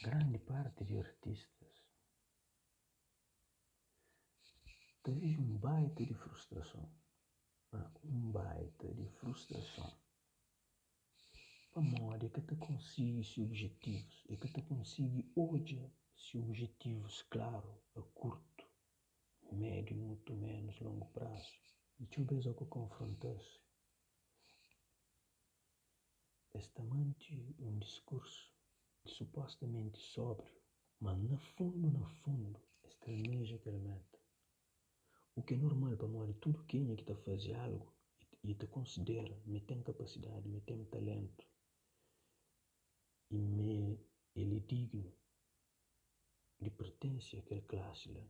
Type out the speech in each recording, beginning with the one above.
Grandi parti di artistas ta vive un baita di frustrason, ma un baita di frustrason pamodi e ka ta konsigi se objetivus, e ka ta konsigi odja se objetivus klaru a kurtu, médiu i mutu ménus longu prazu. I txeu bês óki bu konfronta-s, es ta mante un diskursu supostamenti sóbriu, ma na fundu na fundu es ta almeja kel méta. U ki é normal pamodi tudu kenha ki ta faze algu i ta konsidera ma el ten kapasidadi, ma el ten talentu i ma el é dignu di pertense a kel klasi la,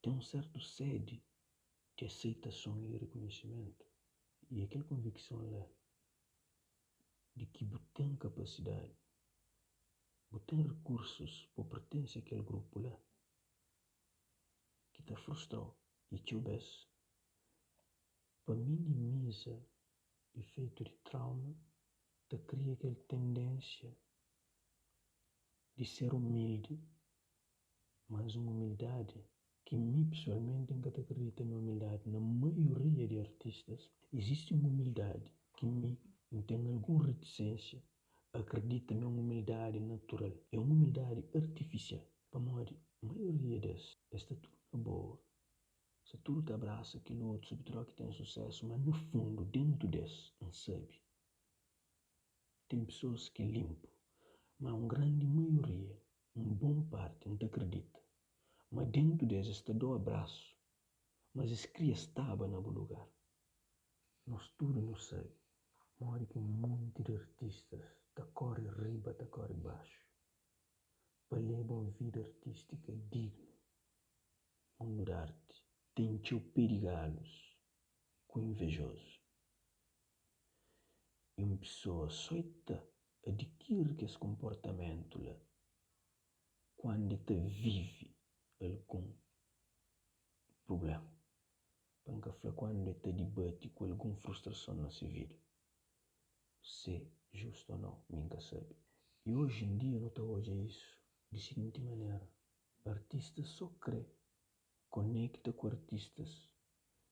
ten un sertu sedi di aseitason i di rikonhisimentu. I é kel konvikson la di ki bu ten kapasidadi, bu ten rikursus pa bu pertense a kel grupu la ki ta frustra-u i txeu bês pa minimiza ifeitu di trauma ta kria kel tendénsia di ser umildi, mas un umildadi ki mi pesoalmenti N ka ta kridita ma é umildadi na maioria di artistas, izisti un umildadi ki mi N ten algun ritisénsia a kridita ma é un umildadi natural, é un umildadi artifisial, pamodi maioria des es sta tudu na boa, sta tudu ta abrasa kel otu, sobretudu óki ten susésu, ma na fundu dentu des N sabe ten pesoas ki é linpu, ma un grandi maioria, un bon parti N ta kridita ma dentu des es ta da-u abrasu, mas es kria staba na bu lugar. Nos tudu nu sabe modi ki un monti di artistas ta kóre riba ta kóre baxu pa leba un vida artístika dignu. Mundu di arti ten txeu pé di galus ku invejozu i un pesoa só e ta adikiri kes konportamentu la kuandu e ta vive algun prubléma, pa N ka fla kuandu e ta dibati ku algun frustrason na se vida. Se justu o nau, mi N ka sabe. I oji en dia nu ta odja isu di siginti manera, artistas so kre konekta ku artistas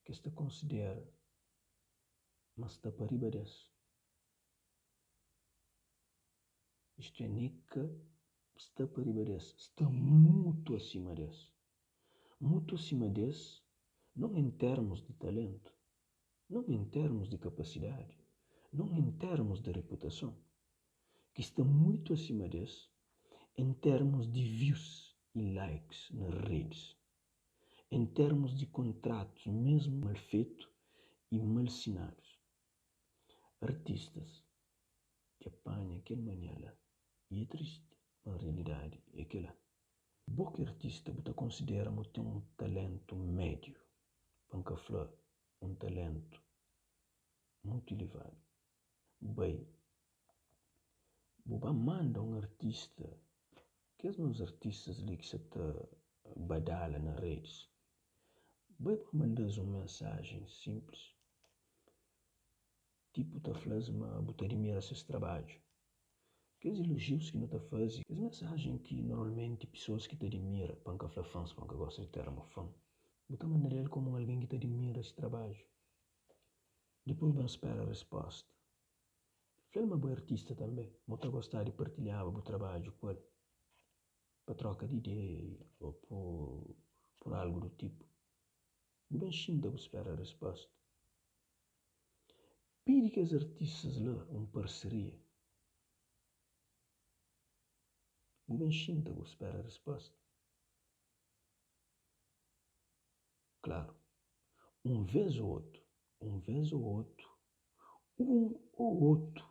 ki es ta konsidera ma sta pa riba des. Istu é, ne ka sta pa riba des, sta mutu asima des. Mutu asima des, non en termus di talentu, non en termus di kapasidadi, non en termus di reputason, ki sta mutu asima des en termus di views i likes na redis, en termus di kontratus mesmu mal fetu i mal sinadus. Artistas dja panha kel mania la i é tristi, ma realidadi é kela. Bo ki artista bu ta konsidera ma bu ten un talentu médiu, pa N ka fla un talentu mutu ilevadu, bai bu ba manda un artista, kes nos artistas li ki sa ta badala na redis, bai ba manda-s un mensajen sinplis, Tipu ta fla-s ma bu ta adimira ses trabadju. Kes ilojius ki nu ta faze, kes mensajen ki normalmenti pesoas ki ta adimira, pa N ka fla fans, pa N ka gosta di termu fan, bu ta manda-l el komu un algen ki ta adimira se trabadju. Dipôs ben spera respósta. Fla-l ma bo é artista tanbê, ma bu ta gostaba di partilhaba bu trabadju ku el pa troka di ideia ô pur algu du tipu. Bu ben xinta bu spera respósta. Pidi kes artistas la un parseria. Bu ben xinta bu spera resposta. Klaru, un vez ô otu, un vez ô otu, un ô otu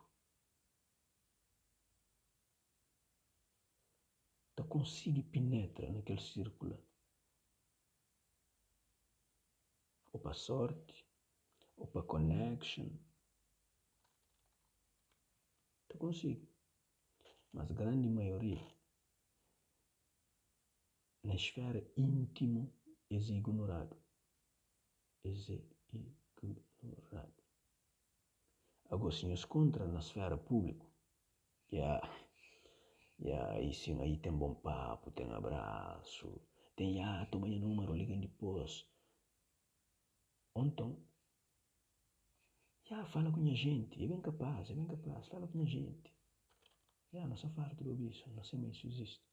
ta konsigi pinetra na kel sirkulu la. Ô pa sorti, ô pa connection, ta konsigi. Mas grandi maioria, na esfera intimu, es é ignoradu. Es é ignoradu. Ago, si nhos kontra na sfera públiku, ya, Ya, aí sim, aí ten bon papu, ten abrasu, ten ya, toma nha númeru, liga-m dipôs. Ô nton, ya, fala ku nha jenti, é ben kapaz, é ben kapaz, fala ku nha jenti. Ya, no sta fartu di obi isu, no sai ma isu izisti.